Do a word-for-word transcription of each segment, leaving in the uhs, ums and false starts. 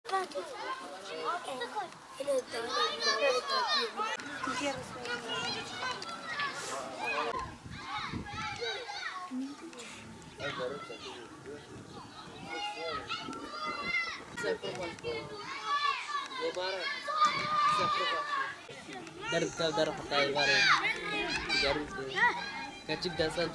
Der der der hatayê varê. Gerû. Gerçek dersan.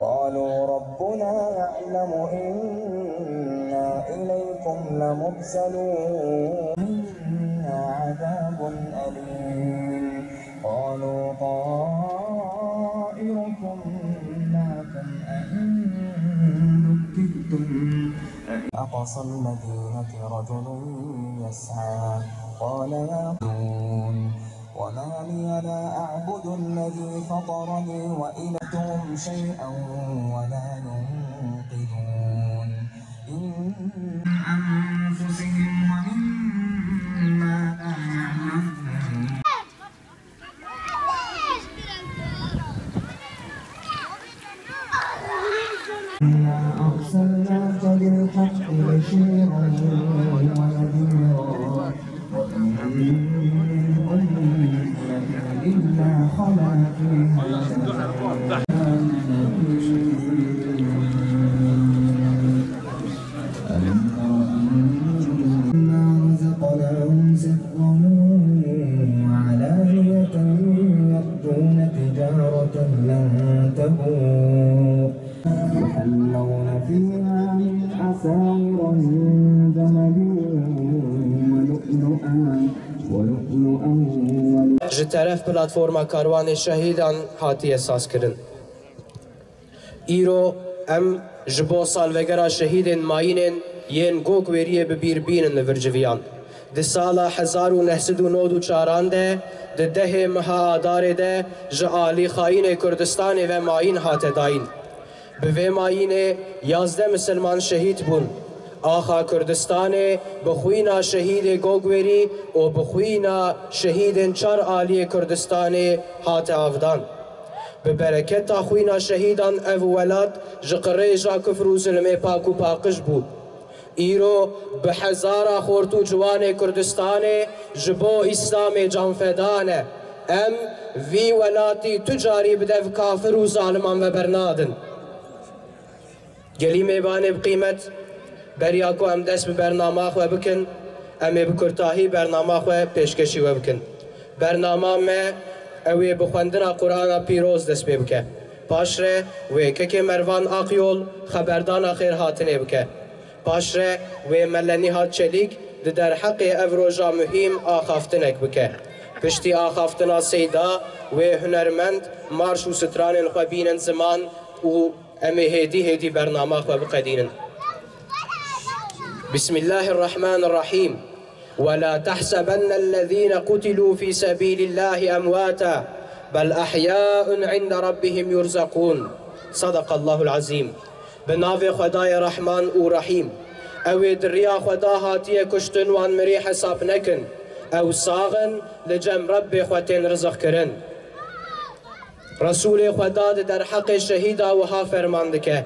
قالوا ربنا يعلم إنا إليكم لمرسلون. منا عذاب أليم. قالوا طائركم معكم أئن ذكرتم أقصى المدينة رجل يسعى قال يا قوم وما لي لا أعبد الذي فطرني وإليكم شيئا ولا ينقذون إن أنفسهم ومما لا يعلمون. إنا أرسلناك بالحق بشيرا ونذيرا وإن من أمة إلا خلا فيها نذير. ألم تر أنا رزقناهم سرا وعلانية يرجون تجارة لن تبور. يحلون فيها من أساور من ذهب ولؤلؤا ولؤلؤا ول- Ji teref Platforma Karwanê Şehîdan hatiye sazkirin. Îro em ji bo salvegera şehîdên mayînên yên Gogwêriyê bi bîr bînin li vir civiyan. Di sala hezar û neh sed û nod û çaran de, di dehê meha Adarê de ji alî xayînê Kurdistanê ve mayîn hate dayîn. Bi vê mayînê yazdeh misilman şehîd bûn. Axa Kurdistanê bi xwîna şehîdê Gogwêrî û bi xwîna şehîdên çar aliyê Kurdistanê hate avdan. Bi bereketa xwîna şehîdan ev welat ji qirêja kufr û zilmê pak û paqij bû. Îro bi hezara xort û ciwanê Kurdistanê ji bo Îslamê canfeda ne. Em vî welatî tu carî bi dev kafir û zaliman ve bernadin. Gelî mêvanê bi qîmet, beriya ku em dest bi bernama xwe bikin, em ê bi kurtahî bernama xwe pêşkêşî we bikin. Bernama me ew ê bi xwendina Qur'ana Pîroz dest pê bike. Paşre wê kekê Mervan Akyol xeberdana xêrhatinê bike. Paşre wê Mele Nîhat Çelîk di derheqê ev roja muhîm axaftinek bike. Piştî axaftina Seyda wê hunermend marş û stranên xwe bînin ziman û Em ê hêdî hêdî bernama xwe biqedînin. بسم الله الرحمن الرحيم. ولا تحسبن الذين قتلوا في سبيل الله أمواتا بل أحياء عند ربهم يرزقون. صدق الله العظيم. Bi navê Xwedayê Rehman û Rehîm. Ew ê di riya Xweda hatiye kuştin wan mirî hesab nekin. Ew sax in, li cem Rebbê xwe tên riziqkirin. Resûlê Xweda di derheqê şehîda wiha ferman dike,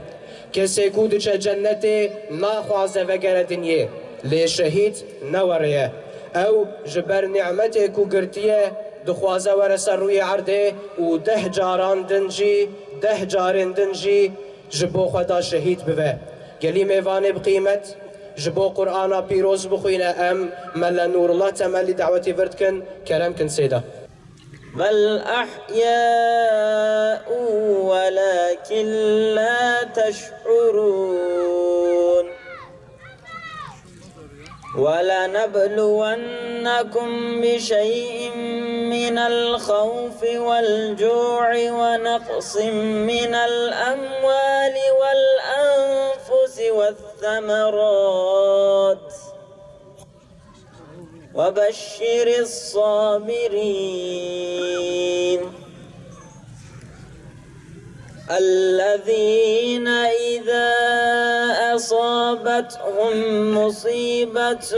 kesê ku diçe cennetê naxwaze vegere dinyê, lê şehîd newere ye. Ew ji ber nîmetê ku girtiye dixwaze were ser rûyê erdê û deh caran din jî, deh carên din jî ji bo Xweda şehîd bibe. Gelî mêvanê bi qîmet, ji bo Qur'ana pîroz bixwîne em Mele Nûrullah Temelî dawetî vir dikin, kerem kin Seyda. بل أحياء لا تشعرون. ولنبلونكم بشيء من الخوف والجوع ونقص من الأموال والأنفس والثمرات وبشر الصابرين الذين إذا أصابتهم مصيبة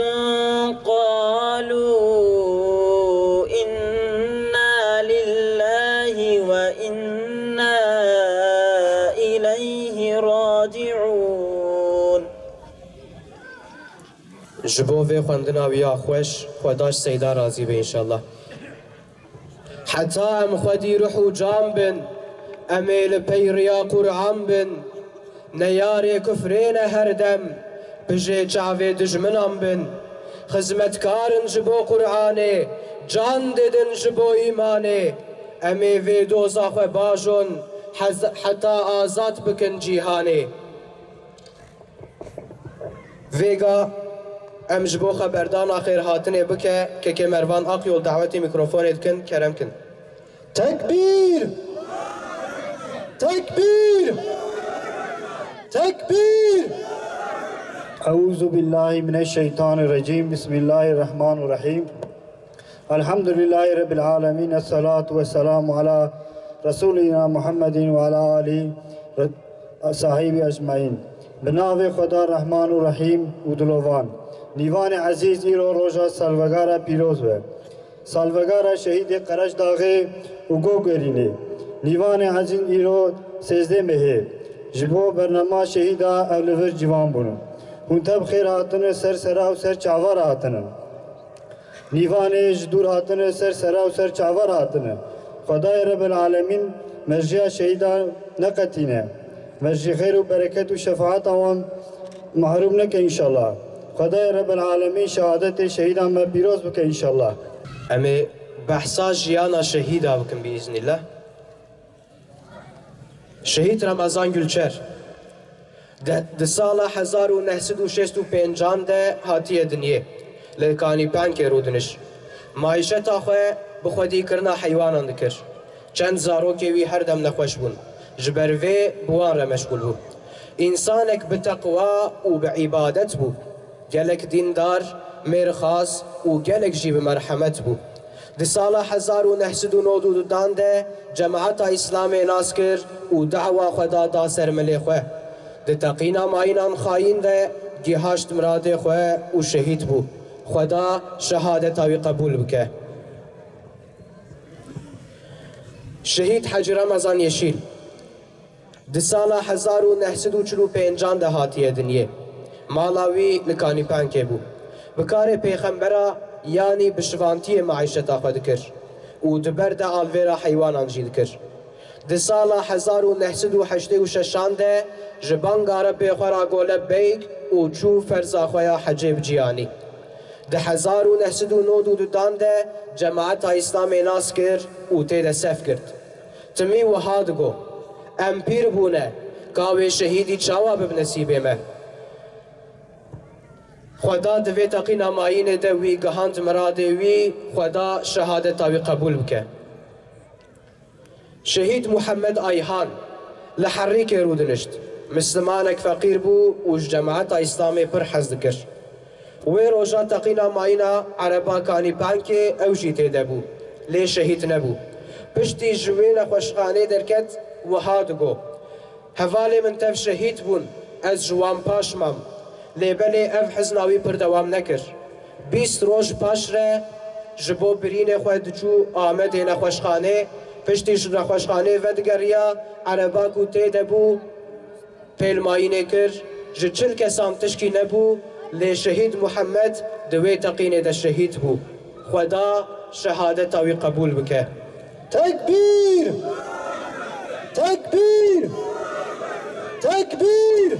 قالوا إنا لله وإنا إليه راجعون. Ji bo vê xwendina wî ya xweş, Xweda ji Seyda razî be înşallah. Heta em xwedî ruh û can bin, em ê li pey riya Qur'an bin. Neyarê kufrê ne her dem, pijê çavê dijminan bin. Xizmetkarin ji bo Qur'anê, can didin ji bo îmanê. Em ê vê doza xwe bajon, hez-, heta azad bikin cîhanê. Vêga em ji bo xeberdana xêrhatinê bike, kekê Mervan Akyol dawetê mîkrofonê dikin, kerem kin. Tekbîr! Tekbîr! Tekbîr! Euzu billahi mineşşeytanirracim. Bismillahirrahmanirrahim. Elhamdülillahi Rabbil alemin. Esselatu vesselamu ala Resulina Muhammedin ve ala ali ve sahibi ecmain. Bi navê Xweda Rehman û Rehîm û Dilovan. Nîvanê ezîz, îro roja salvegara pîroz be. Salvegara şehîdê Qereçdaxê û Gogwêrînê. Nîvanê ezîz, îro sêzdeh mehê. Ji bo bernama şehîda ew li vir ciwan bûn. Hûn tev xêr hatine, ser sera û ser çava re hatine. Nîvanê ji dûr hatine, ser sera û ser çava re hatine. Xwedayê Rebel Alemîn merjiya şehîda neqetîne. Me ji xêr û bereket û şefaeta wan mehrûm neke înşallah. Xwedayê Rebel Alemîn şehadetê şehîdan me pîroz bike înşallah. Em ê behsa jiyana şehîda bikin bi îznillah. Şehîd Remezan Gulçer di, di sala hezar û neh sed û şêst û pêncan de hatiye dinyê, li Kanîpenkê rûdiniş. Maîşeta xwe bi xwedîkirina heywanan dikir. Çend zarokê wî her dem nexweş bûn. Ji ber vê bi wan re meşgûl bû. Însanek bi teqwa û bi îbadet bû. Gelek dîndar, mêrxas û gelek jî bi merhemet bû. Di sala hezar û neh sed û nod û dudan de cemaeta Îslamê nas kir û dawa xwe da, da ser milê xwe. Di teqîna mayînan xayîn de gihaşt miradê xwe û şehîd bû. Xweda şehadeta wî qebûl bike. Şehîd Hecî Remezan Yeşîl. Di sala hezar û neh sed û çil û pêncan de hatiye dinyê. Mala wî li Kanîpenkê bû. Bi karê pêxembera yanî bi şivantiyê maîşeta xwe dikir û di ber de alvêra heywanan jî dikir. Di sala hezar û neh sed û heştê û şeşan de ji banga Rebbê xwe ra got lebeyk û çû ferza xwe ya hecê bi cî anî. Di hezar û neh sed û nod û dudan de cemaeta Îslamê nas kir û tê de sef girt. Timî wiha digo, em pîr bûne, ka wê şehîdî çawa bib nesîbê me? Xweda di vê teqîna mayînê de wî gihand miradê wî, Xweda şehadeta wî qebûl bike. Şehîd Muhammed Ayhan li Herrîkê rûdinişt. Mislimanek feqîr bû û ji cemaeta Îslamê pir hez dikir. Wê roja teqîna mayîna ereba Kanîpenkê ew jî tê de bû, lê şehîd nebû. Piştî ji wê nexweşxanê derket, wiha digot, hevalê min tev şehîd bûn, ez ji wan paş mam. Lê belê ev hizna wî pir dewam nekir. Bîst roj paş re ji bo birînê xwe diçû Amedê nexweşxanê, piştî ji nexweşxanê vedigeriya, ereba ku tê de bû, pêlmayînê kir, ji çil kesan tişkî nebû, lê şehîd Muhammed di wê teqînê de şehîd bû. Xweda şehadeta wî qebûl bike. Tekbîr! Tekbîr! Tekbîr!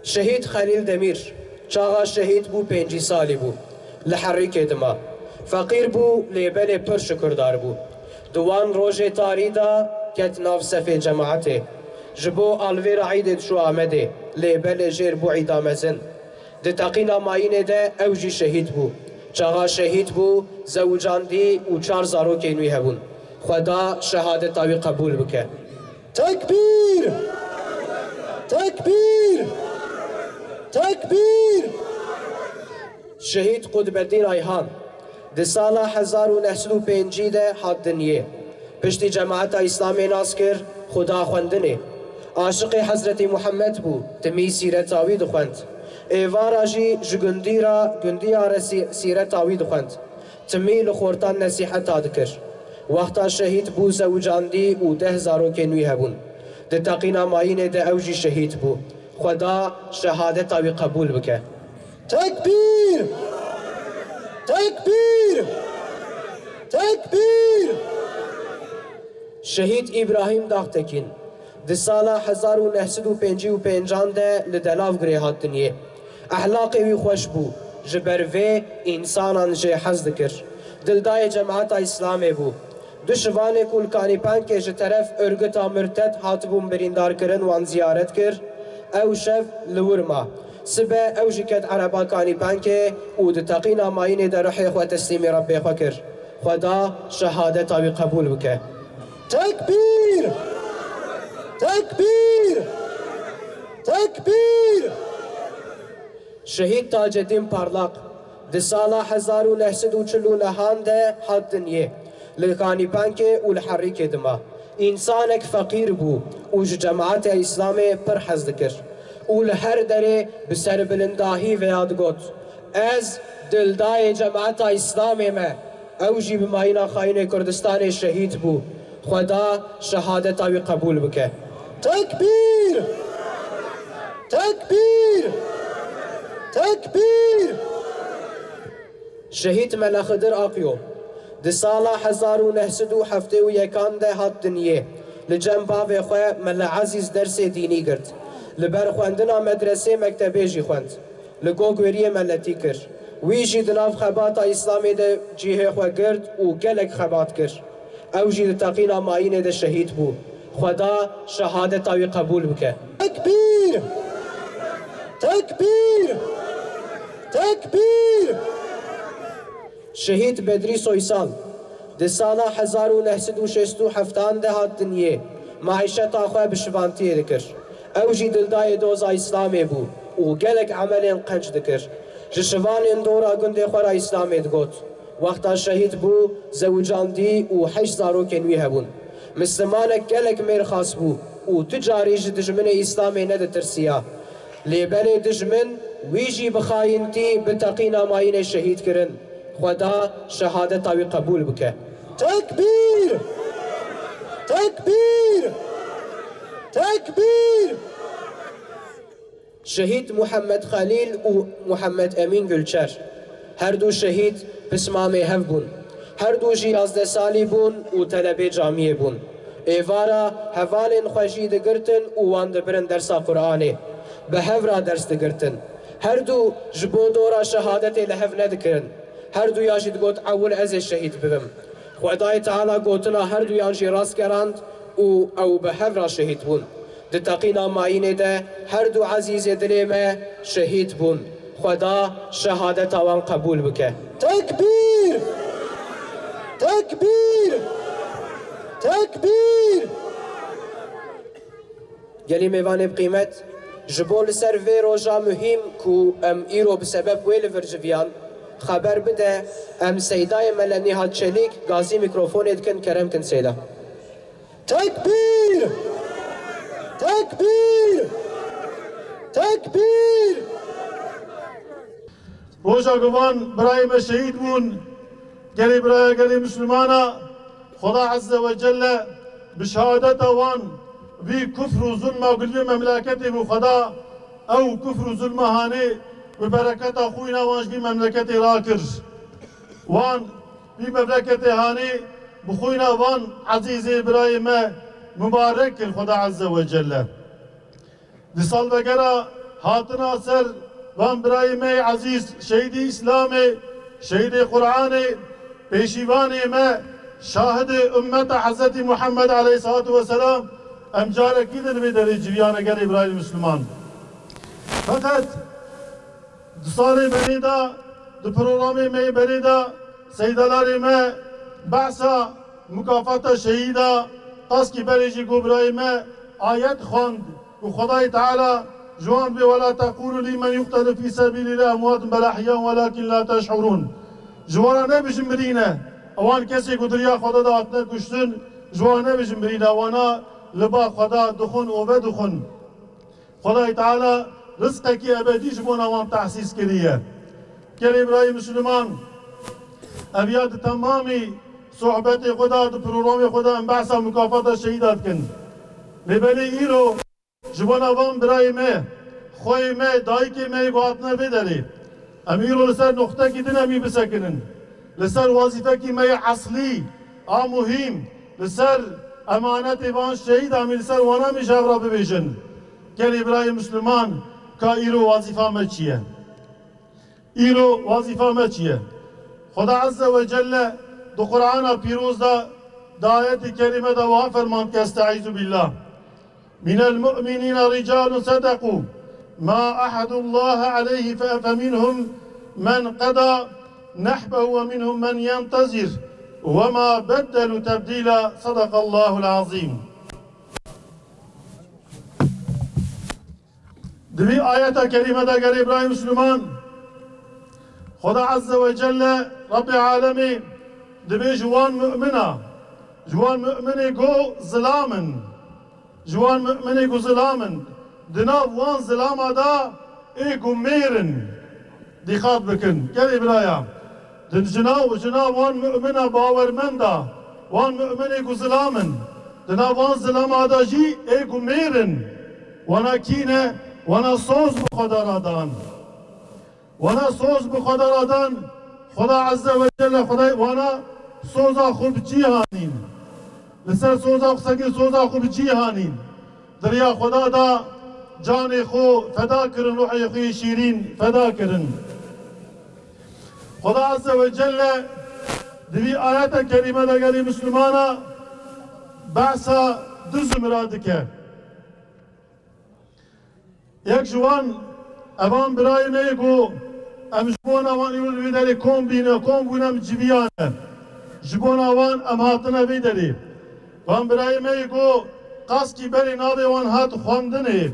Şehîd Xelîl Demîr, çaxa şehîd bû, pêncî salî bû. Li Herrîkê dima. Feqîr bû, lê belê pir şukurdar bû. Di wan rojê tarî de Ket nav sefê cemaetê. Ji bo alvêra îdê diçû Amedê, lê belê jêr bû îda mezin. Di teqîna mayînê de ew jî şehîd bû. Çaxa şehîd bû, zewicandî û çar zarokên wî hebûn. Xweda şehadeta wî qebûl bike. Tekbîr! Tekbîr! Tekbîr! Şehîd Qutbeddîn Ayhan di sala hezar û neh sed û pêncî de hat dinyê. Piştî cemaeta Îslamê nas kir, Xuda xwendinê. Aşiqê Hezretî Muhammed bû, timî sîreta wî dixwend. Êvara jî ji gundî re, gundiya re sî-, sîreta wî dixwend. Timî li xortan nesîheta dikir. Wexta şehîd bû zewicandî û deh zarokên wî hebûn. Di teqîna mayînê de ew jî şehîd bû. Xweda şehadeta wî qebûl bike. Tekbîr! Tekbîr! Tekbîr! Şehîd Îbrahîm Dagtekîn di sala hezar û neh sed û pêncî û pêncan de li Delavgirê hat dinyê. Ehlaqê wî xweş bû, ji ber vê însanan jê hez dikir. Dildayê cemaeta Îslamê bû. Du şivanê ku li Kanîpankê ji teref örgüta murted hatibûn birîndarkirin wan ziyaret kir. Ew şev li wir ma. Sibe ew jî ket ereba Kanîpankê û di teqîna mayînê de ruhê xwe teslîmî Rebbê xwe kir. Xweda şehadeta wî qebûl bike. Tekbîr! Tekbîr! Tekbîr! Şehîd Tacedîn Parlaq di sala hezar û neh sed û çil û nehan de hat dinyê. Li Kanîpankê û li Herrîkê dima. Însanek feqîr bû û ji cemaeta Îslamê pir hez dikir. Û li her derê bi serbilindahî vêya digot, Ez dildayê cemaeta Îslamê me. Ew jî bi mayîna xayînê Kurdistanê şehîd bû. Xweda şehadeta wî qebûl bike. Tekbîr! Tekbîr! Tekbîr! Şehîd Mele Xidir Aqyo di sala hezar û neh sed û heftê û yekan de hat dinyê. Li cem bavê xwe Mele Ezîz dersê dînî girt. Li ber xwendina medresê mektebê jî xwend. Li Gogwêriyê meletî kir. Wî jî di nav xebata Îslamê de cihê xwe girt û gelek xebat kir. Ew jî di teqîna mayînê de şehîd bû. Xweda şehadeta wî qebûl bike. Tekbîr! Tekbîr! Tekbîr! Şehîd Bedrî Soysal di sala hezar û neh sed û şêst û heftan de hat dinyê. Maîşeta xwe bi şivantiyê dikir. Ew jî dildayê doza Îslamê bû û gelek emelên qenc dikir. Ji şivanên dora gundê xwe re Îslamê digot. Wexta şehîd bû, zewicandî û heşt zarokên wî hebûn. Mislimanek gelek mêrxas bû û tu carî ji dijminê Îslamê neditirsiya. Lê belê dijmin wî jî bi xayîntî bi teqîna mayînê şehîd kirin. Xweda şehadeta wî qebûl bike. Tekbîr! Tekbîr! Tekbîr! Şehîd Muhammed Xelîl û Muhammed Emîn Gulçer. Her du şehîd pismamê hev bûn. Her du jî yazdeh salî bûn û telebê camiyê bûn. Êvara hevalên xwe jî digirtin û wan dibirin dersa Quranê. Bi hev re ders digirtin. Her du ji bo dora şehadetê li hev nedikirin. Her duya jî digot, Ewil ez ê şehîd bibim. Xwedayê Teala gotina her duyan jî rast gerand û ew bi hev re şehîd bûn. Di teqîna mayînê de her du ezîzê dilê me şehîd bûn. Xweda şehadeta wan qebûl bike. Tekbîr! Tekbîr! Tekbîr! Gelî mêvanê bi qîmet, ji bo li ser vê roja muhîm ku em îro bi sebeb wê li vir civiyan, xeber bide, em Seydayê Mele Nîhat Çelîk gazî mîkrofonê dikin, kerem kin Seyda. Tekbîr! Tekbîr! Tekbîr! Roja ku van birayê me şehîd bûn, gelê biraya gelê Mislimana, Xweda Azze ve Celle bi şehadeta wan vî kufr û zulma ku li vî memleketê bû, Xweda ew kufr û zulma hanê bi bereketa xwîna wan ji vî memleketê rakir. Wan vî memleketê hanê bi xwîna van ezîzê birayê me mubarek kir Xweda Azze ve Celle. Di salvegera hatina ser van birayê me yê ezîz, şehîdê Îslamê, şehîdê Quranê, pêşîvanê me, şahidê ummeta Hezretî Muhammed aleyhissalatu vesselam, em carekî din vê derê civiyane gelê birayê Müslüman. Feqet di salê berê de, di programê me yê berê de, seydalarê me behsa mukafata şehîda, qaskî berê jî ku birayê me ayet xwend ku Xwedayê Teala ji wan dibê, "Wela tekulu lîmen yuqtelu fî sebîlîllah emwatun bel ehya'un welakin la teş'urûn." Ji wan re nebijin mirî ne. Ewan kesê ku di riya Xweda de hatine kuştin, ji wan nebijin mirî ne. Wana li ba Xweda dixwin û vedixwin. Xwedayê Teala rizqekî ebedî ji bona wan tehsîs kiriye. Gelê birayê Misliman, ev ya di temamî sohbetê xwe de, di programê xwe de em behsa mukafata şehîda dikin. Lê belê îro ji bona van birayê me, xweyê me, dayikê me yê ku hatine vê derê, em îro li ser noxtekî din em î bisekinin. Li ser wazîfekî me yê eslî a muhîm, li ser emanetê van şehîd em î li ser wana em î ji hev re bibêjin. Gelê birayê Misliman, ka îro wazîfa me çi ye? Îro wazîfa me çi ye? Xweda Azze ve Celle di Qur'ana pîroz de, di ayetê kerîme de wiha fermand ke, Estaizu billah. من المؤمنين رجال صدقوا ما عاهدوا الله عليه ف-، فمنهم من قضى نحبه ومنهم من ينتظر وما بدلوا تبديلا. صدق الله العظيم. Di vî ayeta kerîme de gelê birayê Misliman, Xweda Azze ve Celle, Rabbê Alemê, dibê ji wan mu'mina, ji wan mu'minê ku zilam in, ji wan mu'minê ku zilam in, di nav wan zilama de ê ku mêr in. Dîqat bikin, gelê biraya. Di ji nav, ji nav wan mu'mina bawermenda, wan mu'minê ku zilam in, di nav wan zilama de jî ê ku mêr in. Wana kî ne? Wana soz bi Xweda re dan. Wana soz bi Xweda re dan. Xweda Azze ve Celle Xwedayê wana soza xwe bi cî hanîn. Li ser soza xwe sekî soza xwe bi cî hanîn. Di riya Xweda de canê xwe feda kirin, ruhê xwe yê şîrîn feda kirin. Xweda Azze ve Celle di vî ayeta kerîme de gelî Mislimana behsa du zumra dike. Yek ji wan evan birayê me yê ku em ji bona wan îro li vê derê kom bîne, kom bûne, em civiyane. Ji bona wan em hatine vê derê. Van birayê me yê ku qaskî berê navê wan hat xwendinê.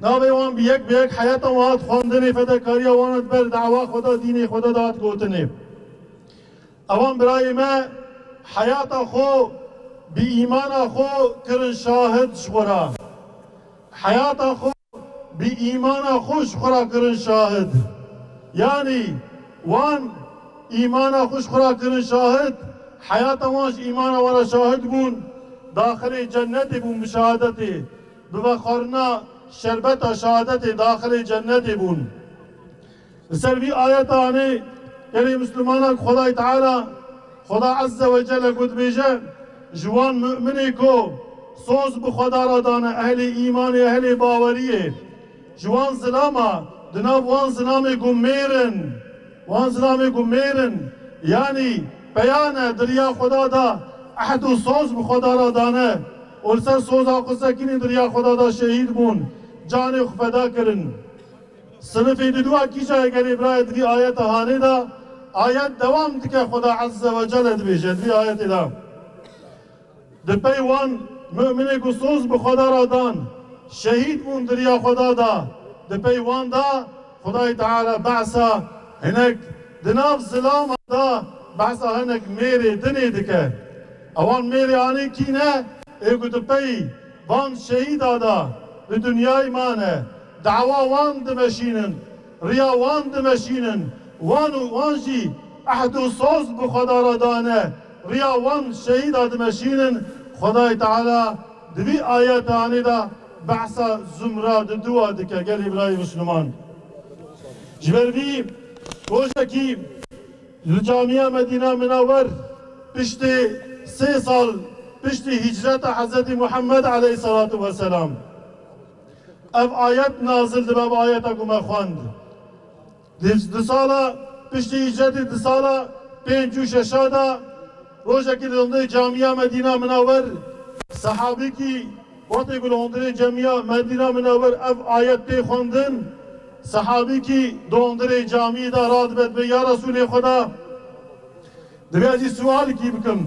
Navê wan bi yek bi yek heyata wan hat xwendinê, fedakariya wan hat ber dawa Xweda, dînê Xweda de hat gotinê. Ewan birayê me heyata xwe bi îmana xwe kirin şahid ji xwe re. Heyata xwe bi îmana xwe ji xwe re kirin şahid. Yanî wan îmana xwe ji xwe re kirin şahid, heyata wan ji îmana wan re şahid bûn, daxilê cennetê bûn bi şehadetê, bi vexwarina şerbeta şehadetê daxilê cennetê bûn. Li ser vî ayeta anê gelê Mislimanan Xwedayê Teala, Xweda Azze ve Celle ku dibêje, ji wan mu'minê ku soz bi Xweda re dane, ehlê îmanê, ehlê baweriyê, ji wan zilama, di nav wan zilamê ku mêr in, wan zilamê ku mêr in, yanî peyane di riya Xweda de ehd û soz bi Xweda re dane û li ser soza xwe sekînî di riya Xweda de şehîd bûn, canê xwe feda kirin. Sinifê diduwa kîja ye gelê birayê di vî ayeta hanê de, ayet dewam dike, Xweda Azze ve Celle dibêje di vî ayetê de. Di pey wan mu'minê ku soz bi Xweda re dan, şehîd bûn di riya Xweda de, di pey wan de Xwedayê Teala behsa hinek di nav zilama de behsa hinek mêrê dinê dike. Ewan mêrê anê kî ne? Ê ku di pey van şehîda de li dinyayê mane, dawa wan dimeşînin, riya wan dimeşînin, wan û wan jî ehd û soz bi Xweda re dane, riya wan şehîda dimeşînin. Xwedayê Teala di vî ayeta anê de behsa zumra diduwa dike gelê birayê Misliman. Ji ber vî rojekî li Camiya Medîna Minewer piştî sê sal piştî hicreta Hezretî Muhammed aleyhissalatu vesselam ev ayet nazil dibe, ev ayeta ku me xwend. Di, di sala piştî hicretê, di sala pênc û şeşa de Rojekî li hundirê camiya Medîna Minawer, sehabîkî wextê ku li hundirê camiya Medîna Minawer ev ayet tê xwendin, sehabîkî di hundirê camiyê de radibe dibê, ya Resûlê Xweda, dibê ez jî sualekî bikim.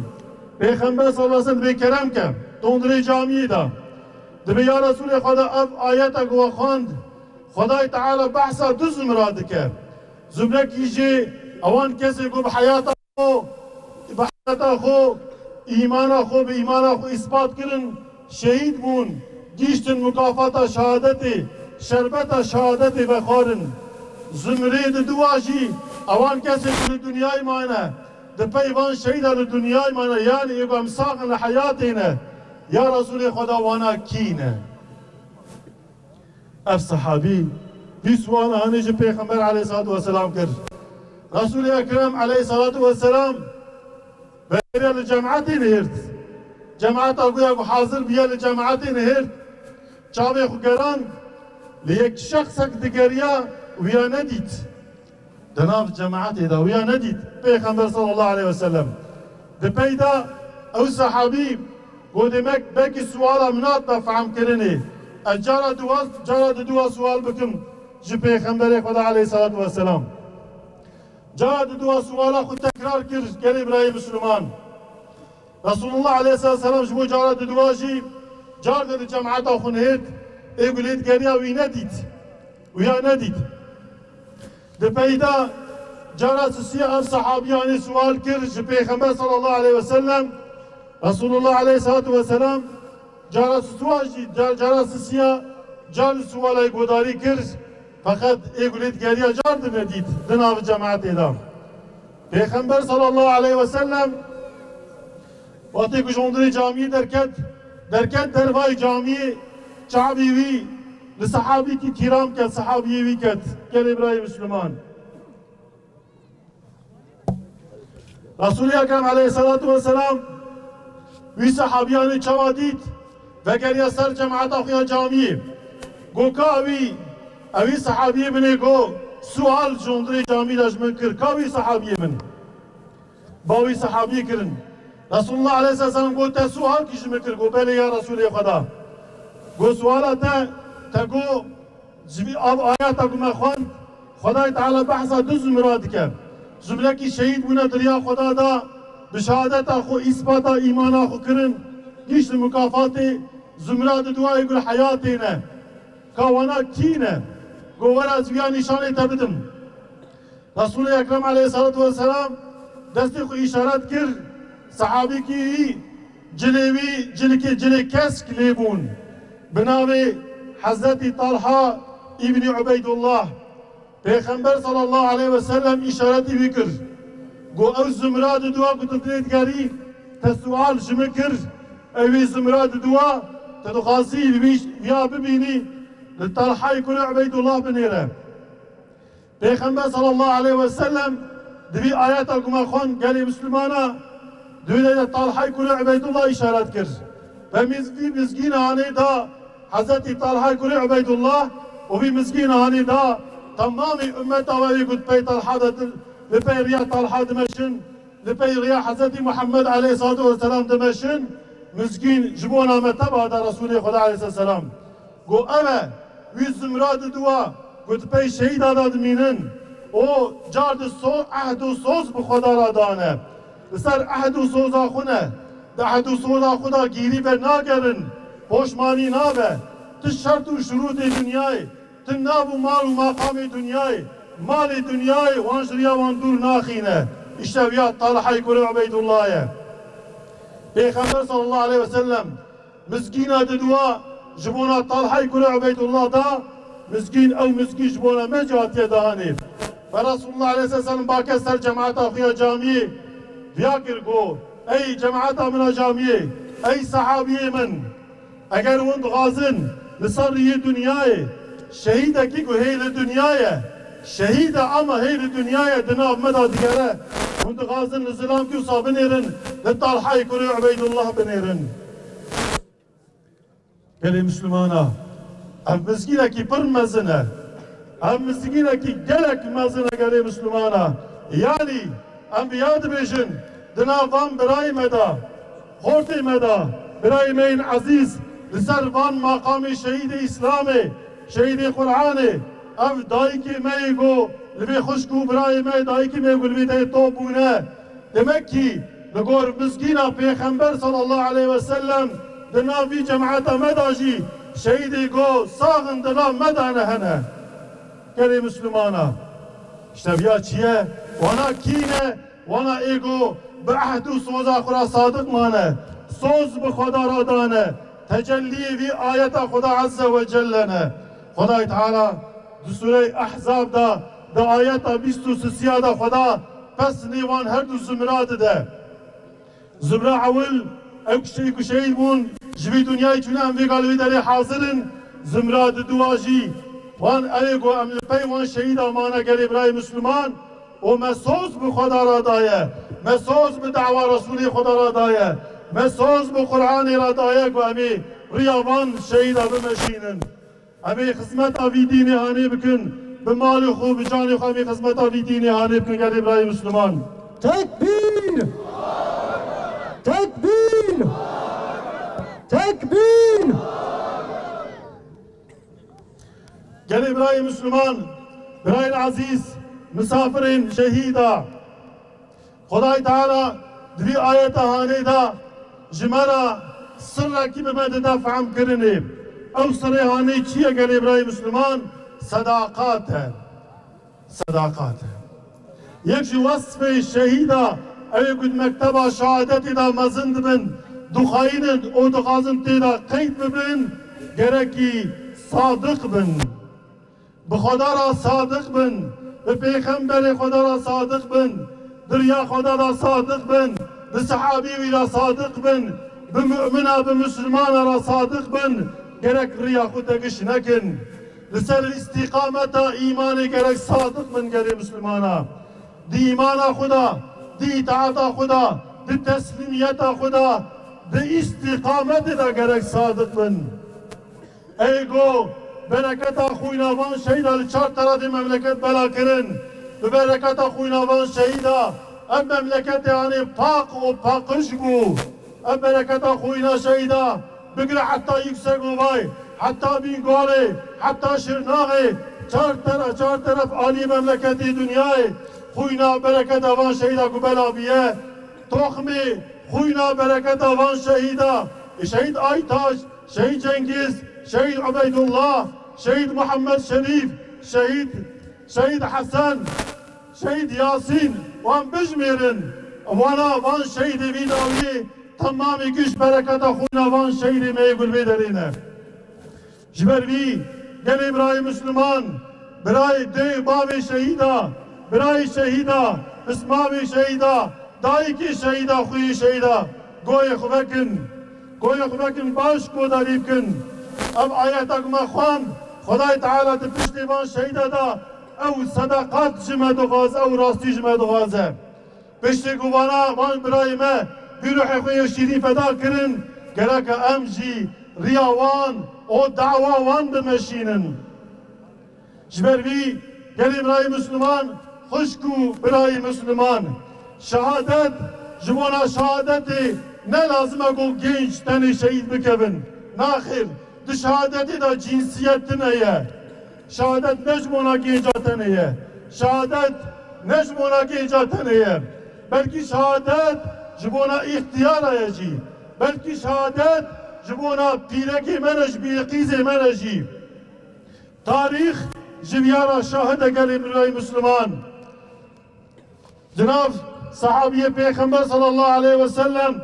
Pêxember sallallahu aleyhi ve sellem dibê kerem ke, di hundirê camiyê de. Dibê ya Resûlê Xweda ev ayeta ku we xwend, Xwedayê Teala behsa du zumra dike. Zumrekî jê ewan kesê ku bi heyata xwe, bi heyata xwe, îmana xwe, bi îmana xwe îspat kirin, şehîd bûn, gihîştin mukafata şehadetê, şerbeta şehadetê vexwarin. Zumrê diduwa jî ewan kesê ku li dinyayê mane, di pey van şehîda li dinyayê mane, yanî ê ku em sax in li heyatê ne, ya Resûlê Xweda wana kî ne? Ev sehabî vî suala hanê ji Pêxember aleyhissalatu vesselam kir. Resûlê Ekrem aleyhissalatu vesselam vegeriya li cemaetê nihêrt. Cemaeta ku ya ku hazir bûye li cemaetê nihêrt. Çavê xwe gerand, li yek şexsek digeriya û ya nedît. Di nav cemaetê de wiya nedît Pêxember sallallahu aleyhi ve sellem. Di pey de ew sehabî got, demek belkî suala min hatbe fehmkirinê. Ez cara duwa, cara diduwa sual bikim ji Pêxemberê Xweda aleyhissalatu vesselam. Cara diduwa suala xwe tekrar kir, gelê birayê Misliman. Resulullah aleyhissalatu vesselam ji bo cara diduwa jî car de di cemaeta xwe nihêt, ê ku lê digeriya wî nedît. Wiya nedît. Di pey de cara sisiya ev sehabiyanê sual kir ji Pêxember sallallahu aleyhi ve sellem. Resulullah aleyhissalatu vesselam cara sisiya jî, ca-, cara sisiya car sualay godarî kir. Feqet ê ku lê digeriya car di nedît di nav cemaetê de. Pêxember sallallahu aleyhi ve sellem wextê ku ji hundirê camiyê derket, derket dervayê camiyê, çavê wî li sehabîkî kîram ket, sehabiyê wî ket, gelê birayê Misliman. Resulê Ekrem aleyhissalatu vesselam wî sehabiyanê çawa dît, vegeriya ser cemaeta xwe ya camiyê. Go ka wî, ewî sehabiyê min ê go sual ji hundirê camî de ji min kir. Ka wî sehabiyê min? Ba wî sehabiyê kirin. Resulullah aleyhisselam got, te sual kî ji min kir? Got, belê ya Resulê Xweda. Got, suala te, te got, ji vî av ayeta ku me xwend, Xwedayê Teala behsa du zumra dike. Zumrekî şehîd bûne di riya Xweda de, bi şehadeta xwe îspata îmana xwe kirin, gihîştin mukafatê, zumra diduwa ê ku li heyatê ne. Ka wana kî ne? Got, were ez viya nîşanê te bidim. Resulê Ekrem aleyhissalatu vesselam destê xwe îşaret kir, sehabîkî wî cilê wî, cilikê, cilê kesk lê bûn. Bi navê Hezretî Talha îbnî Ubeydullah. Pêxember sallallahu aleyhi ve sellem îşaretî wî kir. Got, ew zumra diduwa ku tu dilê digerî, te sual ji min kir, ew ê zumra diduwa, tu dixwazî li wî, viya bibînî, li Talhayê kurê Ubeydullah binêre. Pêxember sallallahu aleyhi ve sellem di vî ayeta ku me xwend gelê Mislimana, di wê de Talhay kurê Ubeydullah îşaret kir. Ve miz-, vî mizgîna hanê da Hezretî Talhay kurê Ubeydullah û vî mizgîna hanê da temamê ummeta we wê ku di pey Talha de di-, li pey riya Talha dimeşin, li pey riya Hezretî Muhammed aleyhissalatu vesselam dimeşin, mizgîn ji bona me teba da Resulê Xweda aleyhisselam. Got, ev e, wî zumra diduwa, got, pey şehîda de dimînin. O car di so-, ehd û soz bi Xweda re dane. Li ser ehd û soza xwe ne. Di ehd û soza xwe de gîrî venagerin. Poşmanî nabe. Ti şert û şurûtê dinyayê, ti nav û mal û maqamê dinyayê, malê dinyayê wan ji riya wan dûr naxîne. Îşte viya Talhay kurê Ubeydullah ye. Pêxember sallallahu aleyhi ve sellem mizgîna diduwa ji bona Talhay kurê Ubeydullah da, mizgîn, ew mizgîn ji bona me jî hatiye danê. Ve Resulullah aleyhisselam bake ser cemaeta xwe ya camiyê viya kir, got, ey cemaeta min a camiyê, ey sehabiyê min, eger hûn dixwazin li ser riyê dinyayê, şehîdekî ku hê li dinya ye, şehîd e ama hê li dinya ye, di nav me de digere, hûn dixwazin li zilamkî wisa binêrin, li Talhayê kurê Ubeydullah binêrin. Gelê Mislimana, ev mizgînekî pir mezin e. Ev mizgînekî gelek mezin e gelê Mislimana. Yanî, em bi ya dibêjin, Di nav van birayê me de, xortê me de, birayê me yên ezîz, li ser van maqamê şehîdê Îslamê, şehîdê Qur'anê, ev dayikê me yê ku li vê xwişk û birayê me, dayikê me ku li vê derê top bûne, demek kî li gor mizgîna Pêxember sallallahu aleyhi ve sellem di nav vî cemata me de jî şehîdê ku sax in di nav me de ne hene. Gelê Mislimana, işte viya çi ye? Wana kî ne? Wana ê ku bi ehd û soza xwe re sadiq mane, soz bi Xweda re dane, tecelliyê vî ayeta Xweda Azze ve Celle ne. Xwedayê Teala di Sûreyê Ehzab de, di ayeta bîst û sisiya de Xweda pesnê wan her du zumra dide. Zumra ewil, ew kiştî ku şehîd bûn, ji vî dinyayê çûne, em vê galê vê derê hazir in. Zumra diduwa jî, wan ew ê ku em li pey wan şehîda mane gelê birayê Misliman, û me soz bi Xweda re daye, me soz bi dawa Resûlê Xweda re daye, me soz bi Qur'anê re daye ku em ê riya van şehîda bimeşînin. Em ê xizmeta vî dînê hanê bikin, bi malê xwe, bi canê xwe em ê xizmeta vî dînê hanê bikin gelê birayê Misliman. Tekbîr! Tekbîr! Tekbîr! Gelê birayê Misliman, birayên ezîz, misafirên şehîda, Xwedayê Teala di vî ayeta hanê de ji me re sirrekî bi me dide fehmkirinê. Ew sirê hanê çi ye gelê birayê Misliman? Sedaqat e. Sedaqat e. Yek ji wesfê şehîda ew ê ku di mekteba şehadetê de mezin dibin, dixweynin û dixwazin tê de qeyd bibin, gerekî sadiq bin. Bi Xweda re sadiq bin, bi Pêxemberê Xweda re sadiq bin, bi riya Xweda re sadiq bin, bi sehabî wî re sadiq bin, bi mumina, bi misilmana re sadiq bin, gerek riya xwe tegiş nekin. Li ser îstîqameta îmanê gerek sadiq bin gelê misilmana. Di îmana xwe de, di îtaeta xwe de, di teslîmiyeta xwe de, di îstîqametê de gerek sadiq bin. Ey go, bereketa xwîna van şehîda li çar terefê memleket bela kirin. Bi bereketa xwîna van şehîda ev memleketê anê pak û paqij bû. Ev bereketa xwîna şehîda bigire heta Yüksekovayê, heta Bîngolê, heta Şirnaxê, çar tera-, çar teref alî memleketê dinyayê xwîna bereketa van şehîda ku bela biye. Toxmê xwîna bereketa van şehîda, şehîd Aytaş, Şehîd Cengiz, Şehîd Ubeydullah, Şehîd Muhammed Şerîf, Şehîd, Şehîd Hesen, Şehîd Yasîn, wan bijmêrin. Wana van şehîdê vî dawiyê temamê giş bereketa xwîna van şehîdê me yê gulbê derê ne. Ji ber vî gelê birayê Misliman, birayê dê bavê şehîda, birayê şehîda, pismamê şehîda, dayikê şehîda, xweyê şehîda, goyê xwe vekin. Goyê xwe vekin, baş guhdarî bikin. Ev ayeta ku me xwend, Xwedayê Teala di piştê van şehîda de ew sedeqat ji me dixwaze, ew rastî ji me dixwaze. Piştî ku vana van birayê me vî ruhê xwe yê şîrîn feda kirin, gereke em jî riya wan û dawa wan bimeşînin. Ji ber vî gelê birayê Misliman, xwişk û birayê Misliman, şehadet ji bona şehadetê ne lazim e ku genç tenê şehîd bikevin. Naxêr, di şehadetê de cinsiyet tune ye. Şehadet ne ji bona gênca tenê ye. Şehadet ne ji bona gênca tenê ye. Belkî şehadet ji bona îxtiyara ye jî. Belkî şehadet ji bona pîrekê me re, ji bîrqîzê me re jî. Tarîx ji viya re şahid e gelê birayê Misliman. Di nav sahabiyê Pêxember sallallahu aleyhi ve sellem,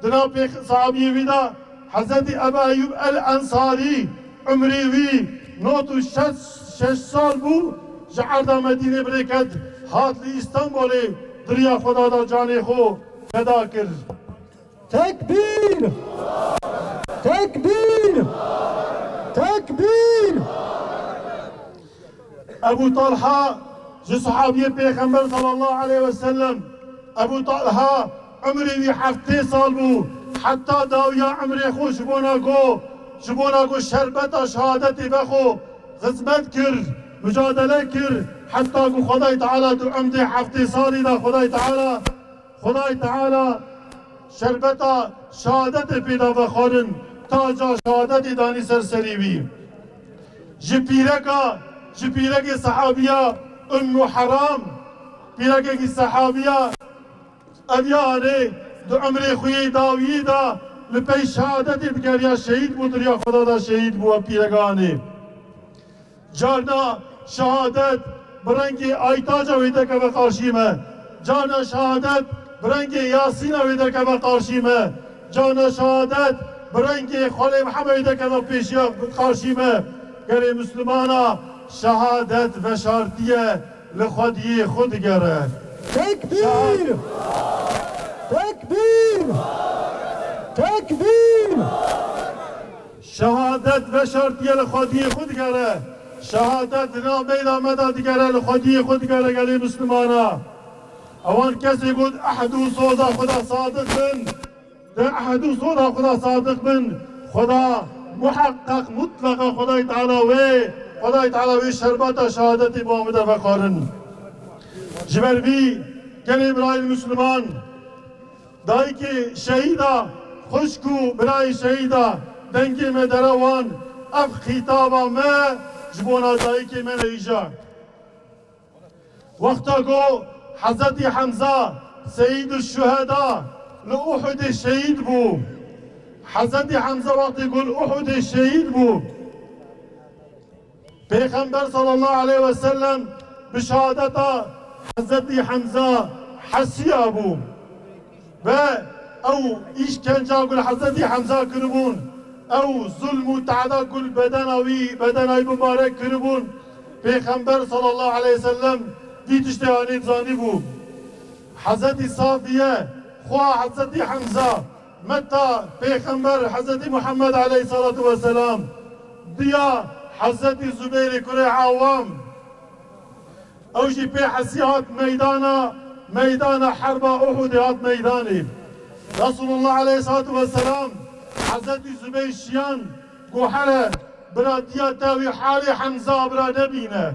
di nav pêx-, sahabiyê wî de Hezretî Ebu Eyyûb el-Ensarî, umrê wî not û şeş, şeş sal bû, ji erda Medînê birêket hat li Îstanbulê, di riya Xweda de canê xwe feda kir. Tekbîr! Tekbîr! Tekbîr! Ebu Talha ji sahabiyê Pêxember sallallahu aleyhi ve sellem. Ebu Talha umrê wî heftê sal bû. Heta dawiya umrê xwe ji bona ku, ji bona ku şerbeta şehadetê vexwe xizmet kir, mucadele kir. Heta ku Xwedayê Teala di umrê heftê salî de Xwedayê Teala Xwedayê Teala şerbeta şehadetê pê da vexwarin, taca şehadetê danî ser serê wî. Ji pîreka, ji pîrekê sehabiya Ummu Haram, pîrekekî sehabiya, ev ya anê di umrê xwe yê dawiyê de li pey şehadetê digeriya, şehîd bû, di riya Xweda de şehîd bû, ev pîreka anê. Carna şehadet bi rengê aytaca wê derkeve qarşî me. Carna şehadet bi rengê Yasîna wê derkeve qarşî me. Carna şehadet bi rengê Xwelê Mihemed wê derkeve pêşiya qarşî me. Gelê Mislimana, şehadet veşartiye, li xwediyê xwe digere. Tekbîr! Tekbîr! Tekbîr! Şehadet veşartiye, li xwediyê xwe digere. Şehadet di nav meyda me de digere, li xwediyê xwe digere, gelê Mislimana. Ewan kesê got ehd û soza xwe de sadiq bin, di ehd û soza xwe de sadiq bin, Xweda muheqqeq, mutleqa Xwedayê Teala wê, Xwedayê Teala wê şerbeta şehadetê bo me de vexwarin. Ji ber vî gelê birayên Misliman, dayikê şehîda, xwişk û birayê şehîda dengê me dere wan, ev xîtaba me ji bona dayikê me ne îja. Wexta ku Hezretî Hemza, Seyîdû Şuheda, li Uhudê şehîd bû. Hezretî Hemza wextê ku li Uhudê şehîd bû, Pêxember sallallahu aleyhi ve sellem bi şehadeta Hezretî Hemza hesiya bû. Ve ew îşkenca ku li Hezretî Hemza kiribûn, ew zulm û teada ku li bedena wî, bedena wî mibarek kiribûn, Pêxember sallallahu aleyhi ve sellem vî tiştê anî zanîbû. Hezretî Safiye, xwa Hezretî Hemza, meta Pêxember Hezretî Muhammed aleyhissalatu vesselam, diya Hezretî Zubeyrê kurê Awam. Ew jî pê hesî hat meydana, meydana herba Uhudê hat meydanê. Resulullah aleyhissalatu vesselam Hezretî Zubeyr şiyan, got, "Here, bira diya te wî halê Hemza bira nebîne."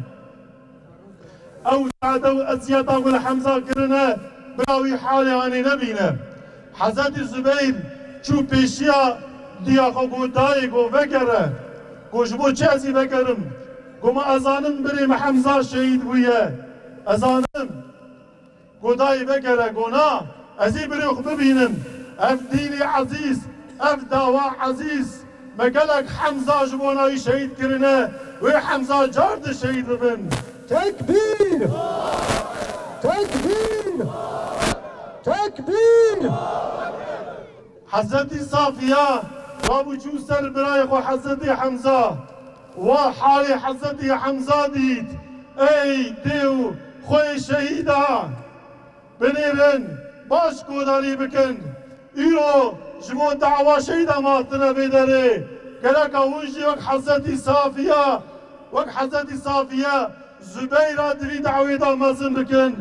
Ew zade û eziyeta ku li Hemza kirine, bira wî halê anî nebîne. Hezretî Zubeyr çû pêşiya diya xwe, got, "Dayê, got, vegere." Got, "Ji bo çi ez ê vegerim?" Got, "Ma ez zanim birê me Hemza şehîd bûye. Ez zanim." Got, "Dayê, vegere." Got, "Na, ez ê birê xwe bibînim. Ev dînê ezîz, ev dawa ezîz, me gelek Hemza ji bona wî şehîd kirine, wê Hemza car di şehîd bibin." Tekbîr! Tekbîr! Tekbîr! Hezretî Safiya rabû çû ser birayê xwe Hezretî Hemza. Wa halê Hezretî Hemza dît. Ey dê û xweyê şehîda! Binêrin, baş guhdarî bikin. Îro ji bo dawa şehîda me hatine vê derê. Gereka hûn jî wek Hezretî Safiya, wek Hezretî Safiye Zubeyra di vî dawê de mezin bikin.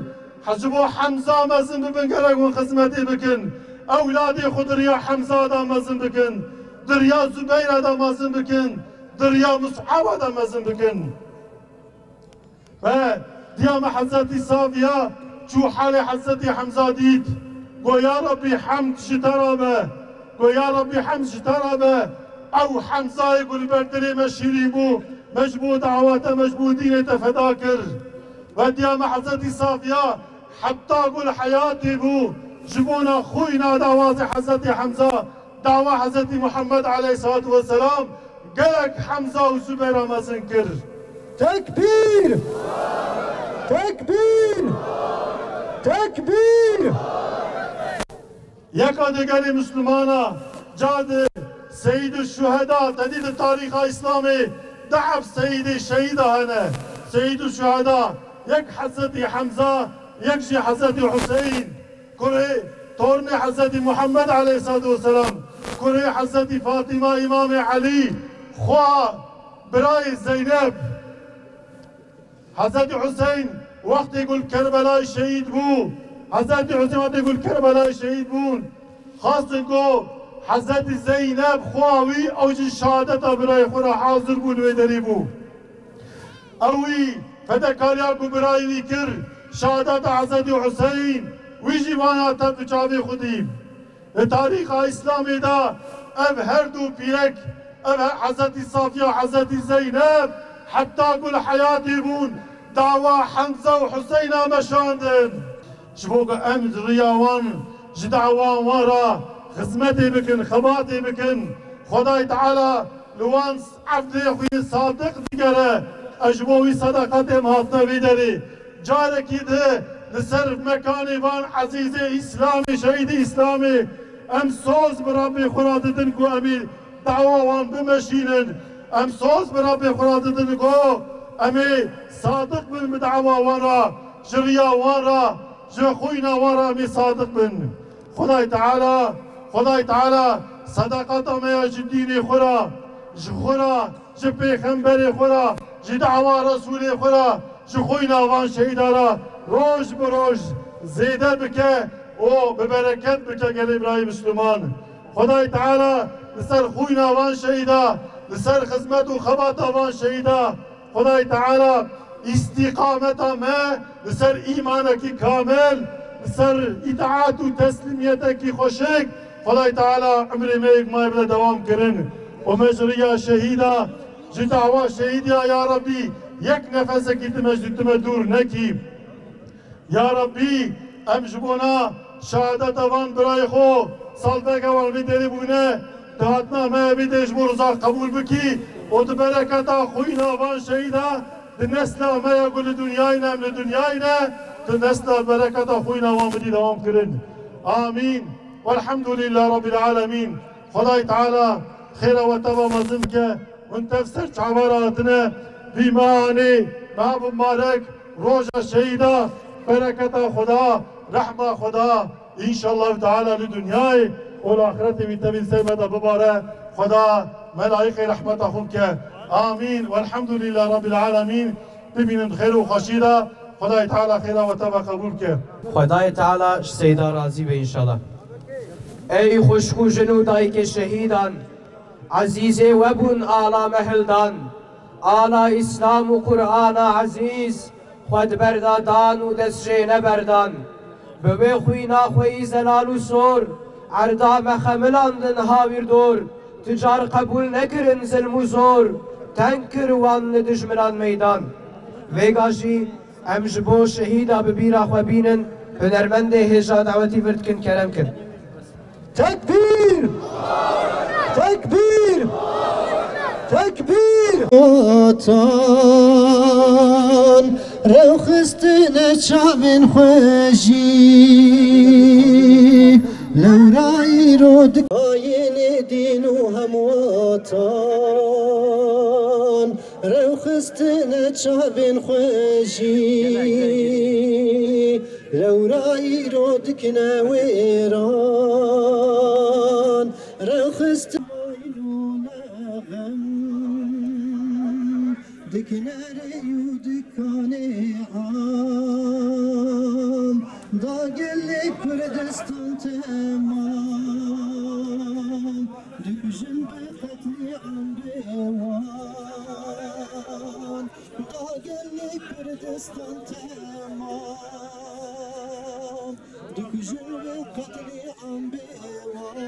He, ji bo Hemza mezin bibin, gerek hûn xizmetê bikin. Ewladê xwe di riya Hemza de mezin bikin. Di riya Zubeyra de mezin bikin. Di riya Mus'aba de mezin bikin. Ve diya me Hezretî Safiya çû halê Hezretî Hemza dît. Go, "Ya Rabbî, hemd ji te re be." Go, "Ya Rabbî, hemd ji te re be. Ew Hemzayê ku li ber dilê me şîrîn bû, me ji bo dawa te, me ji bo dînê te feda kir." Ve diya me Hezretî Safiya heta ku li heyatê bû, ji bona xwîna dawazê Hezretî Hemza, dawa Hezretî Muhammed aleyhissalatu vesselam, gelek Hemza û Zubeyra mezin kir. Tekbîr! Tekbîr! Tekbîr! Yeka di gelê Mislimana, ca di Seyîd û Şuheda, te dî di tarîxa Îslamê du heb Seyîdê Şehîda hene. Seyîd û Şuheda, yek Hezretî Hemza, yek jî Hezretî Huseyn. Kurê, tornê Hezretî Muhammed aleyhissalatu vesselam, kurê Hezretî Fatima, Îmamê Elî, xwa birayê Zeyneb. Hezretî Huseyn wextê ku li Kerbelayê şehîd bû, Hezretî Huseyn wextê ku li Kerbelayê şehîd bûn, xwestin ku Hezretî Zeyneb xwa wî, ew jî şehadeta birayê xwe re hazir bû, li wê derê bû. Ew wî fedekariya ku birayê wî kir, şehadeta Hezretî Huseyn Wî jî vana te bi çavê xwe dî. Li tarîxa Îslamê de ev her du pîrek, ev Hezretî Safiya, Hezretî Zeyneb, heta ku li heyatê bûn, dawa Hemze û Huseyna meşandin. Ji bo ku em ji riya wan, ji dawa wan re xizmetê bikin, xebatê bikin. Xwedayê Teala li wan evdê xwe yê sadiq digere. Ez ji bo wî sedeqetê me hatine vê derê. Carekî di li ser mekanê van ezîzê Îslamê, şehîdê Îslamê, em soz bi Rebbê xwe re didin ku em ê dawa wan bimeşînin. Em soz bi Rebbê xwe re didin ku em ê sadiq bin bi dawa wan re, ji riya wan re, ji xwîna wan re em ê sadiq bin. Xwedayê Teala, Xwedayê Teala sedeqeta me ya ji dînê xwe re, ji xwe re, ji pêxemberê xwe re, ji dawa Resûlê xwe re, ji xwîna van şehîda re roj bi roj zêde bike û bi bereket bike gelê birayê Misliman. Xwedayê Teala li ser xwîna van şehîda, li ser xizmet û xebata van şehîda, Xwedayê Teala îstîqameta me li ser îmanekî kamil, li ser îtaat û teslîmiyetekî xweşik, Xwedayê Teala umrê me yek maye bide dewam kirin û me ji riya şehîda, ji dawa şehîdiya ya Rebbî yek nefesekî tu me ji tu me dûr nekî. Ya Rebbî, em ji bona şehadeta van birayê xwe, salvegera wan vê derê bûne, tu hatina me vê derê ji bo riza qebûl bikî û tu bereketa xwîna van şehîda di nesla me ya ku li dinyayê ne, em li dinyayê ne, tu nesla bereketa xwîna wan bidî dewam kirin. Amîn. Welhamdulîllah Rabbil Alemîn. Xwedayê Teala xêra we teva mezin bike. Hûn tev ser çavan re hatine, vî mehanê, meha mubarek, roja şehîda, bereketa Xweda, rehma Xweda, înşallah Teala li dinyayê û li axiretê wî tevî ser me de bibare. Xweda melayîkê rehmeta xwe bike. Amîn. Welhamdulîllah Rabbil Alemîn. Bimînin xêr û xweşî de. Xwedayê Teala xêra we teva qebûl bike. Xwedayê Teala ji Seyda razî be înşallah. Ey xwişk û jin û dayikê şehîdan, Ezîzê we bûn ala me hildan. Ala Îslam û Qur'ana ezîz, xwe di ber de dan û dest jê neberdan. Bi wê xwîna xwe yî zelal û sor, erda me xemilandin hawîrdor, tu car qebûl nekirin zilm û zor, teng kir wan li dijminan meydan. Vêga jî em ji bo şehîda bi bîra xwe bînin, hunermendê hêja dawetî vir dikin, kerem kin. Tekbîr! Tekbîr! Tekbîr! Vatan rewxistine çavên xwe jî lewra îro dik-, ayinê dîn û hemwatan rewxistine çavên xwe jî. Lewra îro dikine wêran, rewxist û nexem, dikine rê û dikane am, da gelê Kurdistan temam, dikujin bi qetlîam bê wan. Da gelê Kurdistan temam, dikujin wê qetlîam bê wan.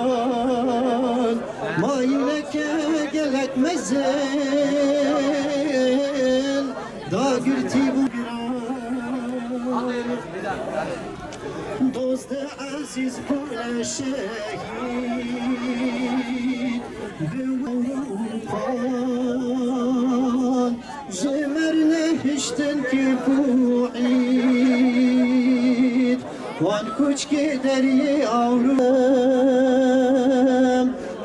Giran, mayîneke gelek mezin, dagirtî bû giran. Dost ezîz bûne şehîd bi Ewropan, ji me re nehiştin kêf û îd. Wan koçkê deriyê Ewropan,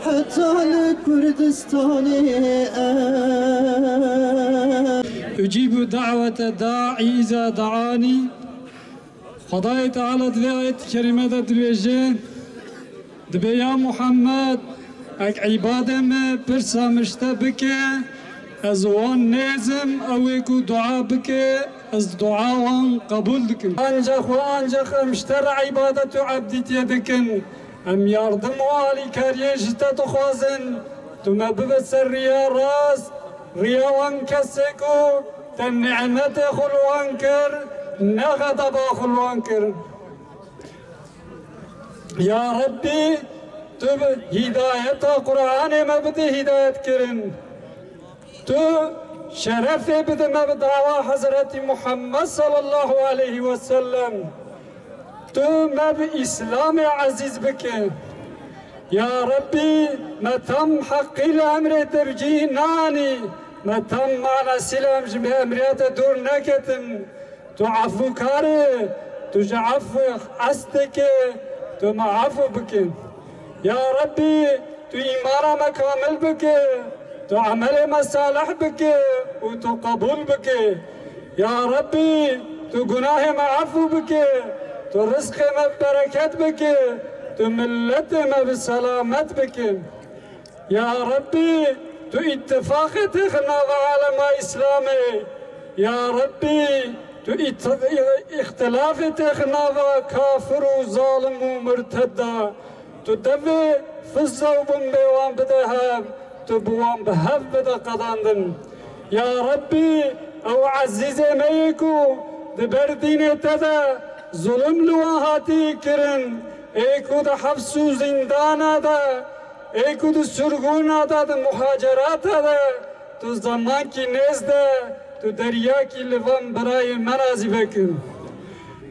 heta li Kurdistanê em. Ucîbu da'wete da'i iza da'ani. Xwedayê Teala di vê ayet kerîme de dibêje, dibê ya Muhammed, ek îbadê me pirsa min ji te bike, ez wan nêzim, ew ê ku dua bike, ez dua wan qebûl dikim. Ancax û ancax em ji te re îbadet û ebdîtiyê dikin. Em yardim û alîkariyê ji te dixwazin, tu me bibe ser riya rast, Riya wan kesê ku te nîmetê xwe li wan kir, ne xeteba xwe li wan kir. Ya Rebbî, tu bi hîdayeta Qur'anê me bidî hîdayet kirin. Tu şerefê bide me bi dawa Hezretî Muhammed sallallahu aleyhi ve sellem. Tu me bi Îslamê ezîz bike. Ya Rebbî, me tam heqî li emrê te bi cî nanî, me tam manasî li em ji emriya te dûr neketin. Tu efûkar î, tu ji efû hez dikî, tu me efû bike. Ya Rebbî, tu îmana me kamil bike, tu emelê me salih bike û tu qebûl bike. Ya Rebbî, tu gunahê me efû bike, tu rizqê me bi bereket bike, tu miletê me bi selamet bike. Ya Rebbî, tu îttifaqê têxî nava alema Îslamê. Ya Rebbî, tu ît-, îxtilafê têxî nava kafir û zalim û murtedda. Tu devê fizza û bombê wan bide hev, tu bi wan bi hev bide qedandin. Ya Rebbî, ew ezîzê me yê ku di ber dînê te de zulm li wan hatî kirin, ê ku di hefs û zîndana de, ê ku di sirgûna de, di muhacerata de, tu zemankî nêz de, tu deryakî li van birayê me razî vekin.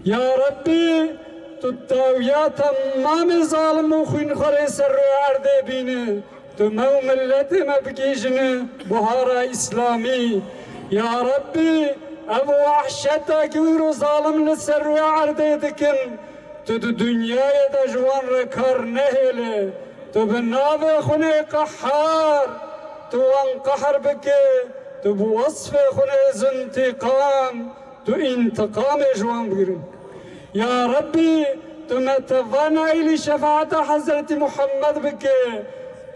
Ya Rebbî, tu dawiya temamê zalim û xwînxwarê ser rûyê erdê bîne. Tu me û miletê me bigihîjine buhara Îslamî. Ya Rebbî, ev wehşeta ku îro zalim li ser rûyê erdê dikin, tu di dinyayê de ji wan re kar nehêle. Tu bi navê xwe nê qehar, tu wan qehr bike, tu bi wesfê xwe nê zintîqam, tu întiqamê ji wan bigirî. Ya Rebbî, tu me teva naîlî şefaeta Hezretî Muhammed bike,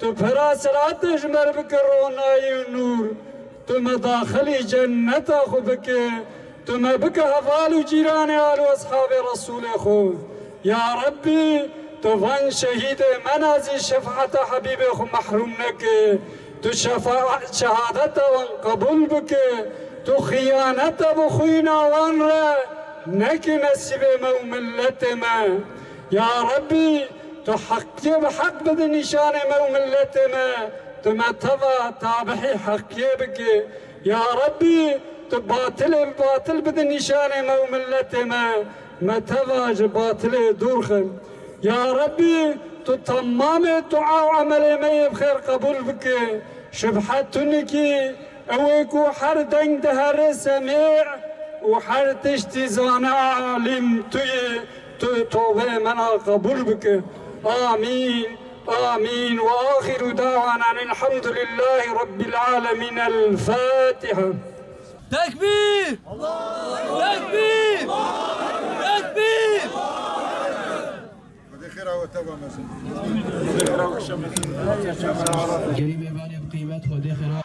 tu pira siratê ji me re bike ronayî û nûr, tu me daxilî cenneta xwe bike, tu me bike heval û cîranê al û eshabê Resûlê xwe. Ya Rebbî, tu van şehîdê me nazî şefaeta Hebîbê xwe mehrûm neke. Tu şefa-, şehadeta wan qebûl bike. Tu xiyaneta bi xwîna wan re neke nesîbê me û miletê me. Ya Rebbî, tu heqiyê bi heq bide nîşanê me û miletê me. Tu me teva tabihî heqiyê bike. Ya Rebbî, tu batilê bi batil bide nîşanê me û miletê me. Me teva ji batilê dûr xin. Ya Rebbî, tu temamê dua û emelê me yê bi xêr qebûl bike. Şibhet tunikî, ew ê ku her deng dihere semî û her tiştî zane alîm tu yî, tu tobeyê me na qebûl bike. Amîn, amîn. Ve axiru dawana elhamdulillahî rabbil alemîn. El Fatiha. Tekbîr! Tekbîr! Tekbîr! Xwedê xêra we teva mezin. Gelî mêvanê bi qîmet, Xwedê xêra.